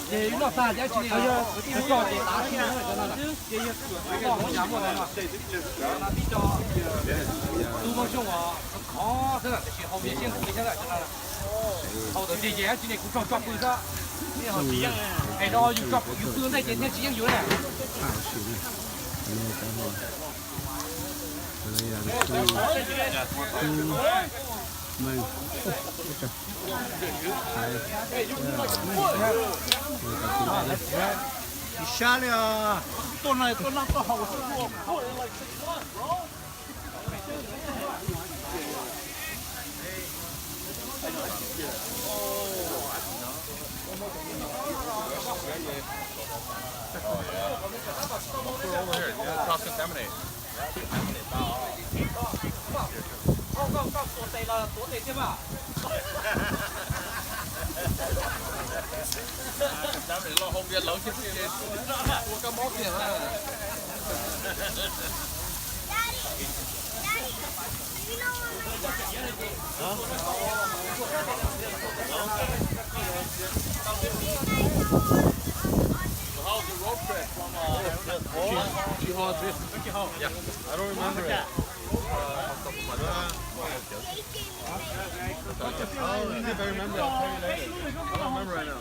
Ces noj tag ces tsis li, kwv tij Hmoob Xyooj ces tav sib noj, noj yav muaj ntawd no, tib co tub Hmoob Xyooj uas khov khov xwb tiam sis haus yeeb siab nqhis thiab, haus tawm tig ces tsis li kuv tso tso pw xwb. Es rau yus tso yus pw ntej ces thiaj tsis yeej yus ne. Tsis sab li os. Tuaj no tuaj noj tuaj haus xwb. Over here. Yeah, cross contaminate. Contaminate los hau npias lawv thiab, ua kab mob kiag na. Huh? How's the road trip from, uh, Chi Ho to Chi Ho? Yeah. I don't remember it. Uh, I don't think I remember. I'll tell you later. I don't remember right now.